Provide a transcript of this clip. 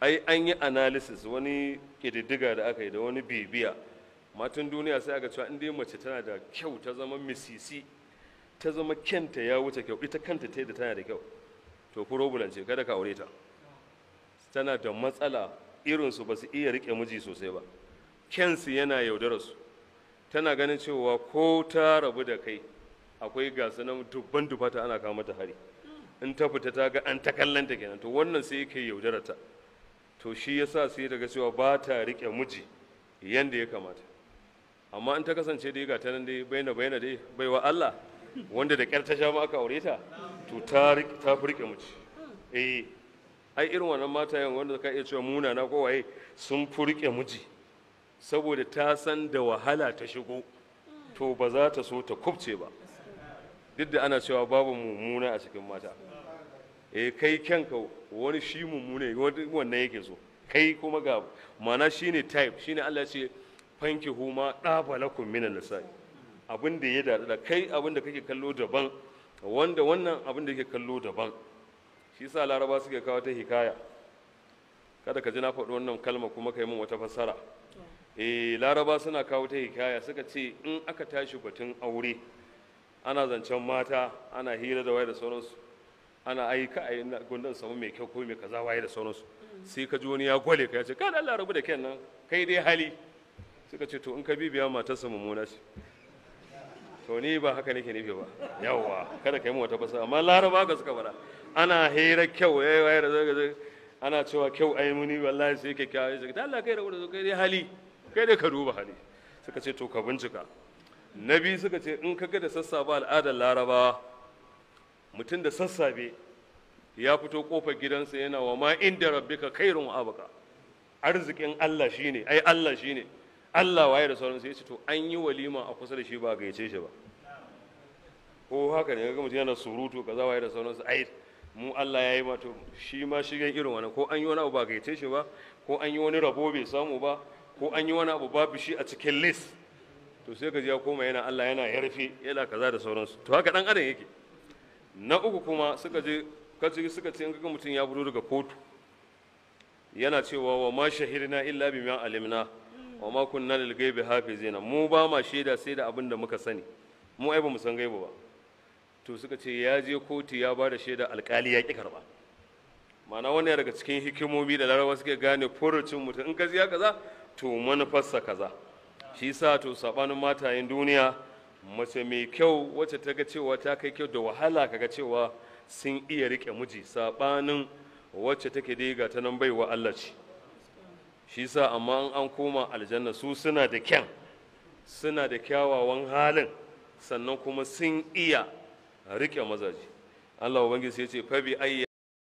Ai an yi analysis, wani ƙididdiga da aka yi da wani bibiya matan duniya, sai aka cewa in dai mace tana da kyau, ta zama misisi, ta zama kyanta ya wuce kyau, ita kanta ta da tana da kyau, to problem ce, kada ka aure ta. Tana da matsala, irinsu ba su iya riƙe miji sosai ba, kyansu yana yaudararsu. Tana ganin cewa ko ta rabu da kai, akwai gasu nan dubban dubata ana kawo mata hari, in ta fita ta ga an ta kallanta kenan. To wannan sai yake yaudararta. To shi yasa sai daga cewa ba ta riƙe miji yanda ya kamata. Amma in ta kasance dai ga ta nan dai baina baina dai baiwa Allah, wanda da ƙyar ta sha ma aka aure ta, to ta fi riƙe miji. Eh, ai irin wannan matayen wanda ka iya cewa munana ko waye, sun fi riƙe miji, saboda ta san da wahala ta shigo, to ba za ta so ta kubce ba. Duk da ana cewa babu mummuna a cikin mata. Eh, kai kyanka wani shi mummune wannan yake so, kai kuma ga mana shine type, shine Allah ya ce fanki huma ɗaba lakum minan nisa'i. Abin da ya daɗu da kai, abin da kake kallo daban, wanda wannan abin da yake kallo daban. Shi yasa Laraba suke kawo ta hikaya. Kada ka ji na faɗi wannan kalma kuma kai min wata fassara. Eh, Laraba suna kawo ta hikaya, suka ce in aka tashi batun aure, ana zancen mata, ana hira da waye da sauransu, ana aika ai gundan samu mai kyau ko mai kaza waye da sauransu, sai ka ji wani ya gwale ka, ya ce kada Allah rabu da kyan nan, kai dai hali. Suka ce to in ka bibiya, matarsa mummuna ce. To ni ba haka nake nufi ba, yawwa, kada ka yi wata fasa. Amma Laraba ga suka fara ana hira kyau yayi waye da zaka ana cewa kyau ai muni wallahi sai kyakkyawa, sai Allah kai rabu da su, kai dai hali, kai dai ka duba hali. Suka ce to ka bincika. Na biyu suka ce in ka ga da sassafe, al'adar Larabawa, mutum da sassafe ya fito kofar gidansa yana wa ma inda rabbika khairun wa abqa, arzikin Allah shine, ai Allah shine Allah waye da sauransu, ya ce to an yi walima a kusa da shi ba gayyace shi ba. Ko haka ne ga mutum yana surutu kaza waye da sauransu, ai mu Allah ya yi ma, to shi ma shigan irin wani, ko an yi wani abu ba gayyace shi ba, ko an yi wani rabo bai samu ba, ko an yi wani abu babu shi a cikin list, to sai ka ji ya koma yana Allah, yana yarfe, yana kaza da sauransu. To haka dan adam yake. Na uku kuma suka je kaji suka ce in ga mutum ya fito daga kotu yana cewa wa ma shahidna illa bima alimna wa ma kunna lil ghaibi hafizina, mu ba ma shaida sai da abin da muka sani, mu ai ba mu san gaibu ba. To suka ce ya je kotu ya ba da shaida, alkali ya ki karba. Ma'ana wannan daga cikin hikimomi da Larabawa suke gane furucin mutum, in ka ziya kaza to manufarsa kaza. Shi sa to sabanin matayen duniya, mace mai kyau wacce ta ga cewa ta kai kyau, da wahala kaga cewa sun iya rike miji, sabanin wacce take dai ga ta nan baiwa Allah ce. Shi sa amma an koma aljanna, su suna da kyan, suna da kyawawan halin, sannan kuma sun iya rike mazaje. Allah ubangiji sai ya ce fa bi ayyi